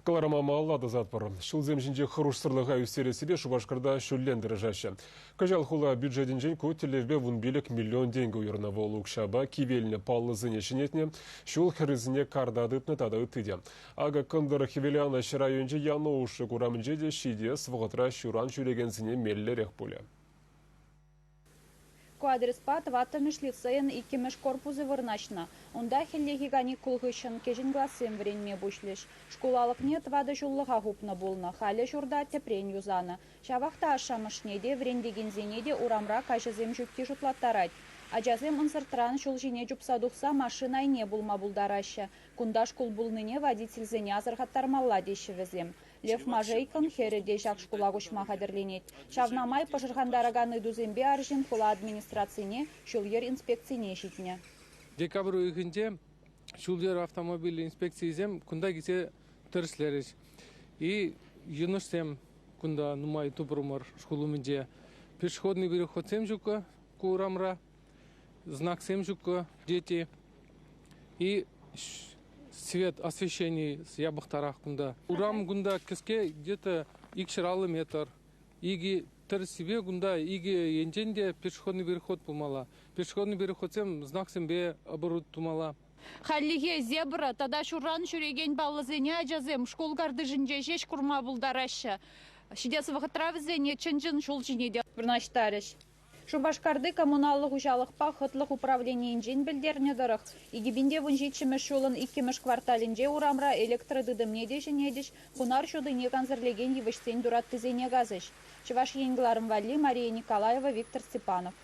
Кӑларӑма малалла тӑсатпӑр. Ҫулсем ҫинче хӑрушсӑрлӑха ӳстерессипе Шупашкарта ҫуллен тӑрӑшаҫҫӗ. Кӑҫал хула бюджетӗнчен ку тӗллевпе 15 миллион тенкӗ уйӑрнӑ. Вӑл укҫапа кивелнӗ паллӑсене ҫӗнетнӗ, ҫул хӗррисене карта тытнӑ тата ытти те. Акӑ Кӑнтӑр Хӗвеланӑҫ районӗнчи Янӑушек урамӗнче те ҫитес вӑхӑтра ҫуран ҫӳрекенсене меллӗрех пулӗ. Ку адреспа тӑваттӑмӗш лицейӑн иккӗмӗш корпусӗ вырнаҫнӑ. Унта хӗллехи каникул хыҫҫӑн кӗҫӗн классем вӗренме пуҫлӗҫ. Шкул алӑкне тӑватӑ ҫуллӑха хупнӑ пулнӑ, халӗ ҫурта тӗпрен юсанӑ. Ҫавах та ашшӗ-амӑшне те, вӗрентекенсене те урамра каҫӑсем ҫукки шутлаттарать. Ачасем ӑнсӑртран ҫул ҫине чупса тухса машина айне пулма пултараҫҫӗ. Кунта шкул пулнине водительсене асӑрхаттармалла теҫҫӗ вӗсем. Лев Можейкӑн хӗрӗ те ҫак шкула куҫма хатӗрленет. Ҫавна май пӑшӑрхантаракан ыйтусемпе арҫын хула администрацине, ҫул-йӗр инспекцине ҫитнӗ. Декабрь уйӑхӗнче ҫул-йӗр автомобиль инспекцийӗсем кунта килсе тӗрӗслерӗҫ. И йӑнӑшсем кунта нумай тупрӑмӑр шкул умӗнче. Пешеходный переходсем ҫуккӑ ку урамра, знаксем ҫуккӑ, дети. И свет освещени япӑхтарах кунта. Урам кунта кӗске где-то 250 метр. Икӗ тӗрӗссипе кунта икӗ енчен те пешеходный переход пулмалла. Пешеходный переходсем знаксемпе оборудовать тумалла. Хальлӗхе зебра тата ҫурран ҫӳрекен паллӑсене ачасем шкул картишӗнче ҫеҫ курма пултараҫҫӗ. Ҫитес вӑхӑтра вӗсене чӑн-чӑн ҫул ҫине те вырнаҫтарӗҫ. Шупашкарти коммуналлӑ хуҫалӑхпа хӑтлӑх управленийӗнчен пӗлтернӗ тӑрӑх, 2017 ҫулӑн иккӗмӗш кварталӗнче урамра электротытӑмне те ҫӗнетӗҫ, хунар ҫутине кансӗрлекен йывӑҫсен тураттисене касӗҫ. Чӑваш Ен кӑларӑм валли Мария Николаева, Виктор Степанов.